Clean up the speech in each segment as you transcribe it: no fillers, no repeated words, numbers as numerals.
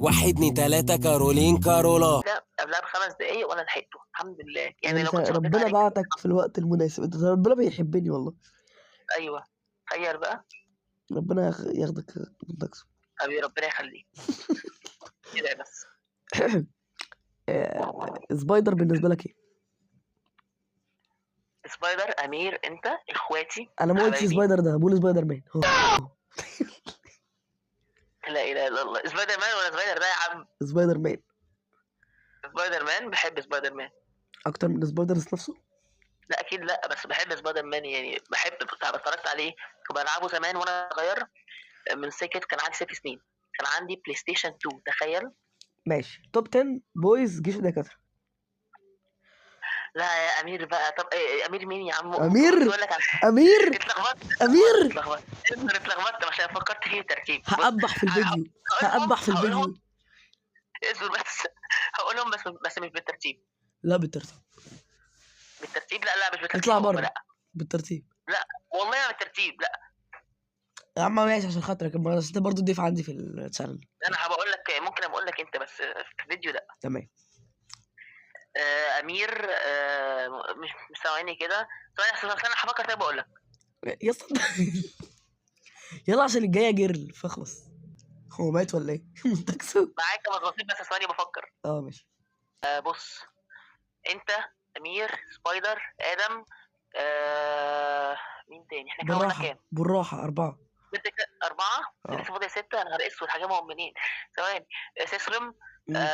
1 2 3 كارولين كارولا. ده قبلها ب5 دقايق وانا لحقته الحمد لله، يعني لو انت كنت رديت ربنا عليك. بعتك في الوقت المناسب، انت ربنا بيحبني والله. ايوه تخيل بقى. ربنا ياخدك من تاكسو. حبيبي ربنا يخليك كده بس. سبايدر بالنسبة لك ايه؟ سبايدر، امير، انت، اخواتي. انا ما قلتش حبايبي. سبايدر، ده بقول سبايدر مان هو. لا اله الا الله، سبايدر مان ولا سبايدر ده يا عم؟ سبايدر مان. سبايدر مان، بحب سبايدر مان. اكتر من سبايدر نفسه؟ لا اكيد لا، بس بحب سبايدر مان، يعني بحب اتفرجت عليه وبلعبه زمان وانا صغير من سكت، كان عندي 6 سنين، كان عندي بلاي ستيشن 2، تخيل. ماشي، top 10 boys جيش دكاتره. لا يا امير بقى، طب إيه امير مين يا عم؟ أمير؟ اقول لك على امير. اتلخبطت. امير. اتلخبطت، اتلخبطت عشان فكرت فيه ترتيب. هقبح في الفيديو، هقبح في الفيديو. اصبر بس، هقولهم بس مش بالترتيب. لا بالترتيب. بالترتيب؟ لا لا مش بالترتيب. اطلع بره. لا. بالترتيب. والله ما بالترتيب، لا. يا عم ماشي، عشان خاطرك، بس انت برضه ضيف عندي في ال channel. انا هبقول لك، ممكن ابقى اقول لك انت بس في الفيديو لا. تمام. امير، مش ثواني كده، ثواني عشان انا هفكر، طيب اقول لك. يا اسطى يلا عشان الجاية girl فاخلص. هو مات ولا ايه؟ منتكسو. معاك مظبوطين بس ثواني بفكر. اه ماشي. بص انت، امير، سبايدر، ادم، مين تاني؟ احنا كده قلنا بالراحة. كام؟ بالراحه، اربعه. ستة كده، أربعة. اه. لسه فاضل ستة، يا نهار اسود هجيبهم منين؟ ثواني، سيسلم. مم.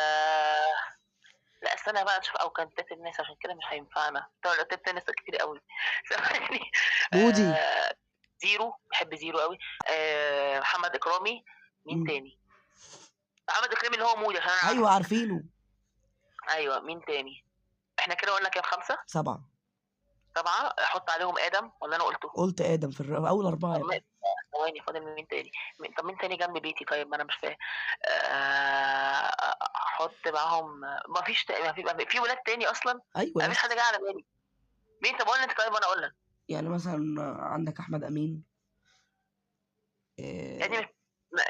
لا استنى بقى نشوف اكونتات الناس، عشان كده مش هينفعنا، طب top الناس كتير قوي، ثواني. مودي. زيرو، بحب زيرو قوي، محمد اكرامي، مين مم. تاني؟ محمد اكرامي اللي هو مودي عشان انا ايوه عارفينه. ايوه، مين تاني؟ احنا كده قلنا كام؟ خمسة؟ سبعه. سبعة، احط عليهم ادم ولا انا قلته؟ قلت ادم في اول اربعة طب يعني. ثواني، فاضل مين تاني؟ طب مين تاني جنب بيتي؟ طيب ما انا مش فاهم، احط معاهم، ما فيش ما في في ولاد تاني اصلا. ايوه ما يا فيش اسطى. حد جاي على بالي، مين؟ طب قول انت، طيب انا اقول لك. يعني مثلا عندك احمد امين. يا ابني إيه...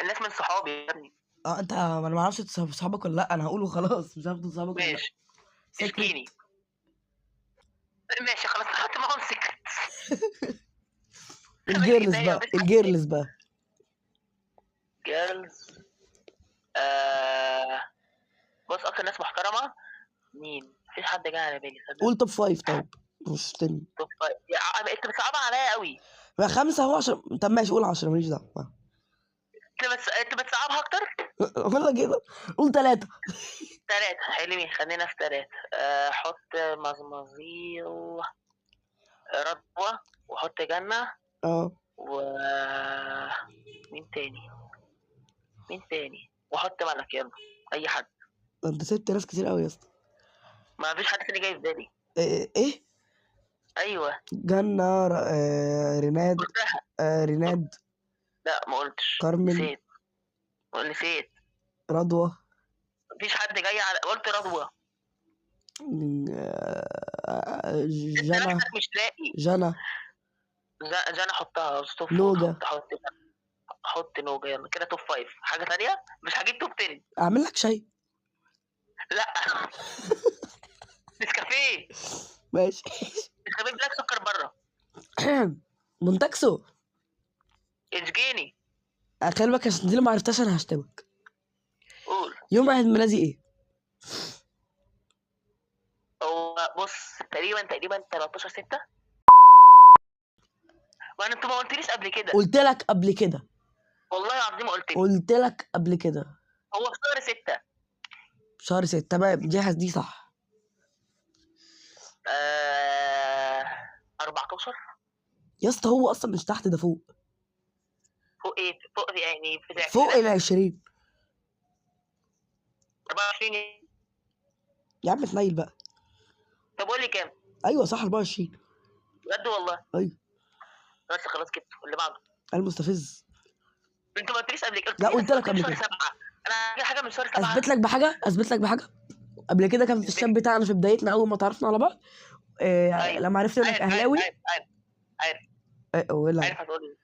الناس من صحابي يا ابني. اه انت، انا ما اعرفش انت صحابك ولا لا، انا هقوله خلاص، مش عارف انت صحابك ولا لا. ماشي. سيكريت. اشكيني، ماشي خلاص نحط معاهم سيكريت. ال girls بقى، ال girls بقى. girls، بص اكتر ناس محترمه مين؟ مفيش حد جاي على بالي صدق. قول top five طيب، مش 10. top five يا عم انت بتصعبها عليا قوي. ما خمسة هو عشرة، طب ماشي قول 10، ماليش دعوة. انت بتصعبها اكتر. اقول لك ايه ده؟ قول ثلاثة. ثلاثة حلوين، خلينا في ثلاثة. حط مزمزيل، رضوى، وحط جنة. اه. و مين تاني؟ مين تاني؟ وحط ملك، يلا اي حد. ده انت سبت ناس كتير قوي يا اسطى. ما فيش حد تاني جاي في بالي. ايه ايه؟ ايوه. جنة، ريناد. قلتها. ريناد. لا ما قلتش. كارمن. نسيت، نسيت. رضوى. مفيش حد جاي على، قلت رضوى. انت جنى. نفسك مش لاقي. جنى. جنى حطها top. نوجة. حط حط حط نوجة، يلا كده top five. حاجة تانية؟ مش هجيب top 10. اعمل لك شاي؟ لا، نسكافيه. ماشي. نسكافيه black سكر بره. مونتاكسو. اشجيني. خلي بالك عشان دي لو ما عرفتهاش انا هشتمك. قول. يوم عيد ميلادي ايه؟ هو بص تقريبا 13/6، وانا انت ما قلتليش قبل كده. قلت لك قبل كده. والله العظيم قلت لي. قلت لك قبل كده. هو في شهر 6. شهر 6، تمام، دي صح. 14. يا اسطى هو اصلا مش تحت، ده فوق. فوق ايه؟ فوق يعني في فوق ال 20. 24. يا عم تنيل بقى. طب قول لي كام. ايوه صح، 24. بجد والله؟ ايوه. بس خلاص كده، اللي بعده. المستفز. انت ما قلتليش قبل كده. لا، قلت لك قبل شهر كده. 7، انا هجيب حاجة من شهر 7. اثبت لك بحاجة، اثبت لك بحاجة. قبل كده كان في الشاب بتاعنا في بدايتنا اول ما تعرفنا على بعض، أيوة. لما عرفت انك عارف. اهلاوي. عارف عارف عارف. هو إيه اللي عارف هتقول ايه،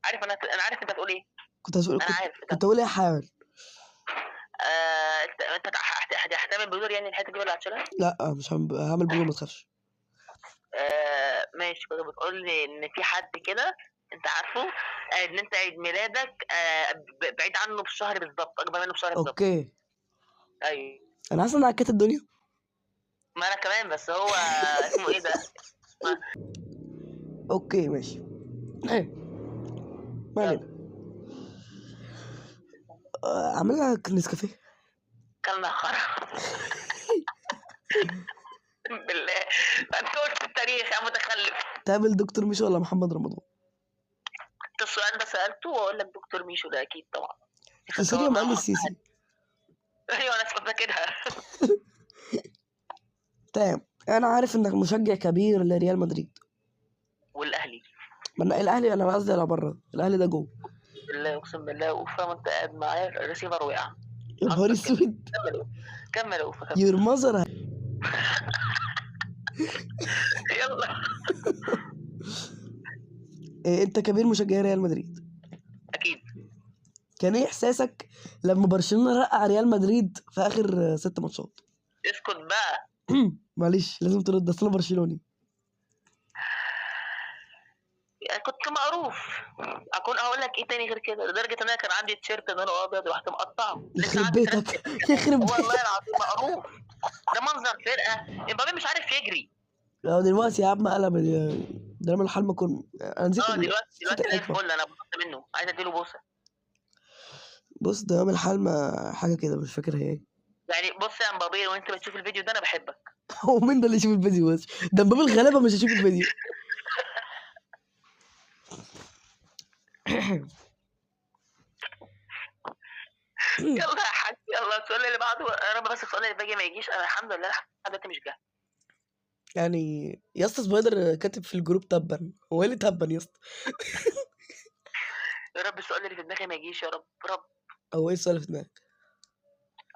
عارف، انا عارف انت هتقول ايه. كنت هتقول انا كنت, عارف. كنت هقول ايه يا حيوان؟ هتعمل blur يعني الحتة دي ولا هتشيلها؟ لا مش هعمل blur، ما تخافش. ماشي. كنت بتقول لي ان في حد كده انت عارفه، ان انت عيد ميلادك بعيد عنه بشهر بالظبط، اكبر منه بشهر بالظبط. okay. ايوه. انا حاسس ان عكيت الدنيا. ما انا كمان، بس هو اسمه ايه ده؟ okay ماشي. ما علينا. عامل لك نسكافيه. كلنا خرا بالله. انت قلت التاريخ يا متخلف. تقابل دكتور ميشو ولا محمد رمضان؟ انت السؤال ده سالته واقول لك دكتور ميشو ده اكيد طبعا. سوريا مع السيسي. ايوه انا فاكرها. تمام. انا عارف انك مشجع كبير لريال مدريد والاهلي. ما الاهلي انا قصدي على بره، الاهلي ده جوه. بالله اقسم بالله اوفا وانت قاعد معايا الريسيفر وقع. يا نهار اسود. كمل اوفا. your mother. يلا. انت كبير مشجعي ريال مدريد اكيد. كان ايه احساسك لما برشلونة رقع ريال مدريد في اخر 6 ماتشات؟ اسكت بقى. معلش لازم ترد، اصل انا برشلوني. كنت معروف. اكون اقول لك ايه تاني غير كده؟ لدرجة ان انا كان عندي تيشيرت لونه ابيض رحت مقطعه. يخرب بيتك يخرب بيتك والله العظيم مقروف. ده منظر فرقه. امبابي مش عارف يجري. دلوقتي يا عم قلب ده من الحال ما كن. انا نسيت. دلوقتي زي الفل. انا ببص منه، عايز اديله بوسه. بص ده من الحال ما حاجة كده مش فاكر هي ايه يعني. بص يا امبابي وانت بتشوف الفيديو ده انا بحبك. هو مين ده اللي يشوف الفيديو؟ بس ده امبابي الغلابة مش هيشوف الفيديو. يلا يا حاج يلا السؤال اللي بعده. يا رب بس السؤال اللي باجي ما يجيش. انا الحمد لله لحد دلوقتي مش جاهز. يعني يا اسطى سبايدر كاتب في ال group تبا. هو ايه اللي تبا يا اسطى؟ يا رب السؤال اللي في دماغي ما يجيش يا رب. رب. هو ايه السؤال اللي في دماغك؟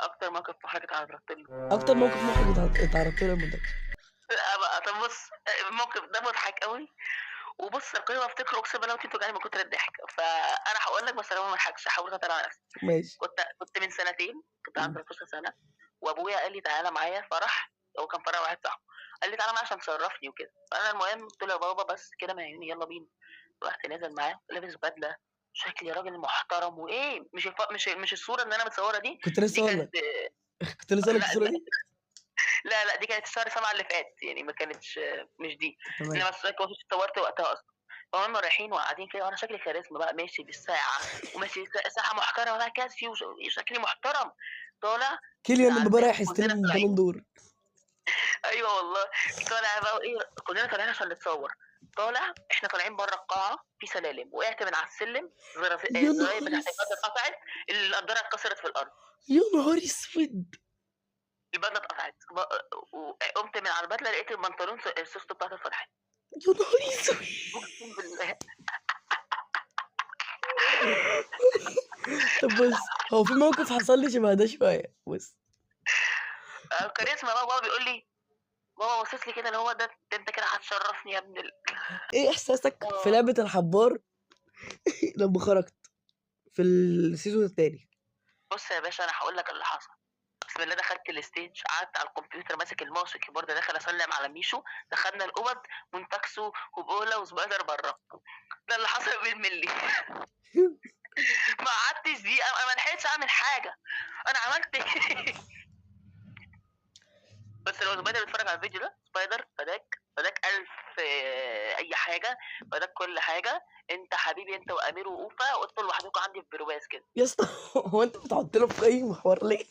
اكتر موقف محرج اتعرضت له. اكتر موقف محرج اتعرضت له يا مدرس؟ لا بقى. طب بص الموقف ده مضحك قوي، وبص كل ما افتكره اقسم بالله وانت بتوجعني من كتر الضحك. فانا هقول لك بس انا ما اضحكش، هحاول اسيطر على نفسي. ماشي. كنت من سنتين، كنت عندي 13 سنة، وابويا قال لي تعالى معايا فرح. هو كان فرح واحد صاحبه، قال لي تعالى معايا عشان تصرفني وكده. فانا المهم قلت له يا بابا بس كده من عيوني يلا بينا. رحت نازل معاه لابس بدله، شكلي راجل محترم وايه، مش مش الصورة اللي انا متصورة دي. كنت لسه اقول لك كنت لسه اقول لك الصورة دي. لا دي كانت شهر 7 اللي فات يعني، ما كانتش مش دي. انا بس كنت اتصورت وقتها اصلا. فهم رايحين وقاعدين كده وانا شكلي كاريزما بقى، ماشي بالساعة وماشي ساعة محترمه بقى، كاسيو وشكلي محترم طالع. كيليان امبابي رايح يستلم بالون دور. ايوه والله. طالع بقى ايه، كلنا طالعين عشان نتصور. طالع احنا طالعين بره القاعة في سلالم، وقعت من على السلم، الزراير بتاعت البدلة اتقطعت، النضارة اتكسرت في الارض. يا نهار اسود. البدلة اتقطعت، قمت من على البدلة لقيت البنطلون السوسته بتاعته اتفتحت. يا نهار اسود. اقسم بالله. طب بص هو في موقف حصل لي شبه ده شوية. بص كاريزما بقى، بابا بيقول لي، بابا باصص لي كده اللي هو ده انت كده هتشرفني يا ابن ايه احساسك في لعبه الحبار لما خرجت في ال season الثاني؟ بص يا باشا انا هقول لك اللي حصل. بسم الله، دخلت ال stage، قعدت على الكمبيوتر ماسك الماوس وال keyboard، داخل اسلم على ميشو، دخلنا الاوض منتكسو وبولا وسبايدر بره. ده اللي حصل بالملي. ما قعدتش دقيقة، انا ما لحقتش اعمل حاجة، انا عملت بس لو سبايدر بيتفرج على الفيديو ده، سبايدر فداك فداك الف اي حاجة، فداك كل حاجة. انت حبيبي انت وامير واوفا، وانتوا لوحدكم عندي في برواز كده يا اسطى. هو انت بتحط له في اي محور ليه؟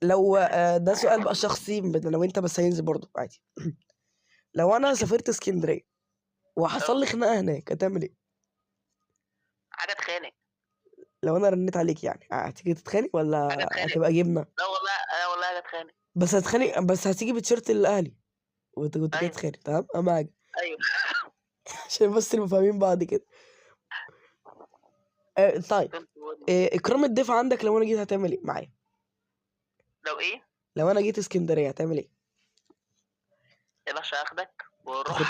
لو ده سؤال بقى شخصي لو انت بس هينزل برضه عادي. لو انا سافرت اسكندرية وحصل لي خناقه هناك هتعمل ايه؟ حاجة اتخانق. لو انا رنيت عليك يعني هتيجي تتخانق ولا هتبقى جبنه؟ لا والله، لا والله هتخانق. بس هتخانق، بس هتيجي بتيشيرت الاهلي وانت كنت جاي تتخانق. تمام اهم حاجة. ايوه. عشان بس نبقى فاهمين بعض كده. طيب اكرام الضيف عندك لو انا جيت هتعمل ايه معايا؟ لو ايه؟ لو انا جيت اسكندرية هتعمل ايه؟ يا باشا اخدك واروح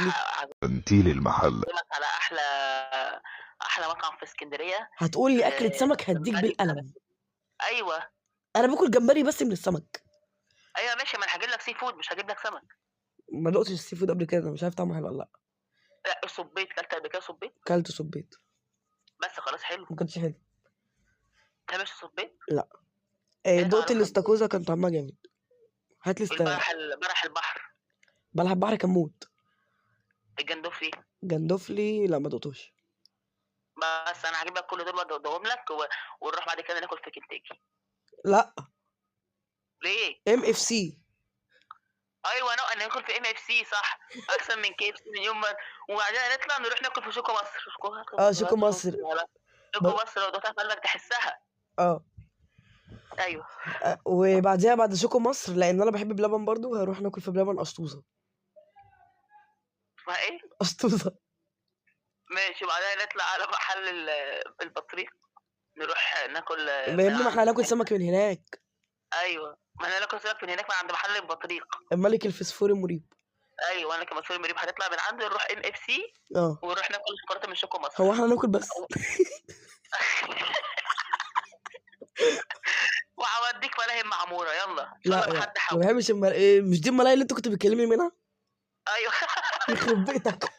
انتي للمحل على احلى مطعم في اسكندرية. هتقول لي اكله سمك هديك بالقلم. ايوه. انا باكل جمبري بس من السمك. ايوه ماشي، ما انا هجيب لك seafood، مش هجيب لك سمك. ما دقتش ال seafood قبل كده، مش عارف طعمه حلو ولا لا. لا الصبيط، كلت قبل كده صبيط؟ كلت صبيط. بس خلاص حلو. ما كانش حلو. تحبش الصبيط؟ لا. إيه دقت تعرفها؟ الاستاكوزا كان طعمها جامد. هات لي البلح، بلح البحر. بلح البحر كان موت. الجندوفلي. جندوفلي لا ما دقتوش. بس انا هجيب لك كل دول وادوهم لك ونروح بعد كده ناكل في كنتاكي. لا. ليه؟ MFC. ايوه ناكل في MFC صح، احسن من KFC من يوم ما. وبعدين نطلع نروح ناكل في شوكو مصر. اه شوكو مصر. شوكو مصر لو دوقتها في قلبك تحسها. اه ايوه. وبعديها بعد شوكو مصر، لان انا بحب بلبن برضو، هروح ناكل في بلبن اشطوزه. اسمها ايه؟ اشطوزه. ماشي. وبعدين نطلع على محل البطريق، نروح ناكل. يا ابني ما احنا هناكل سمك من هناك. ايوه ما احنا هناكل سمك من هناك، من عند محل البطريق. الملك الفسفوري المريب. ايوه انا كمان المريب. هنطلع من عنده نروح MFC. ونروح ناكل شوكولاتة من شوكو مصر. هو احنا ناكل بس؟ وهوديك ملاهي معموره. يلا. لا لا ما بحبش مش دي الملاهي اللي انت كنت بتكلمني منها؟ ايوه. يخرب بيتك.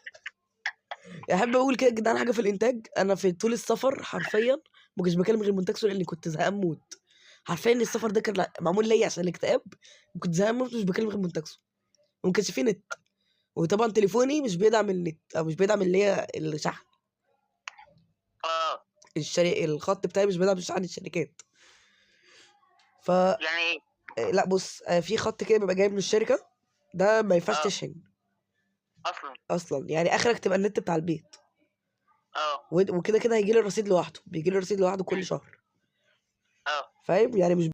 احب اقول كده يا جدعان حاجة في الانتاج، انا في طول السفر حرفيا ما كنتش بكلم غير مونتاكسو، لاني كنت زهقان موت. حرفيا السفر ده كان معمول ليا عشان الاكتئاب، وكنت زهقان موت، مش بكلم غير مونتاكسو، وما كانش فيه نت، وطبعا تليفوني مش بيدعم النت او مش بيدعم اللي هي الشحن. الخط بتاعي مش بيدعم شحن الشركات. ف يعني ايه؟ لا بص، في خط كده بيبقى جاي من الشركة، ده ما ينفعش تشحن اصلا، يعني اخرك تبقى النت بتاع البيت. وكده كده هيجي لي الرصيد لوحده، بيجي لي الرصيد لوحده كل شهر. فاهم يعني؟ مش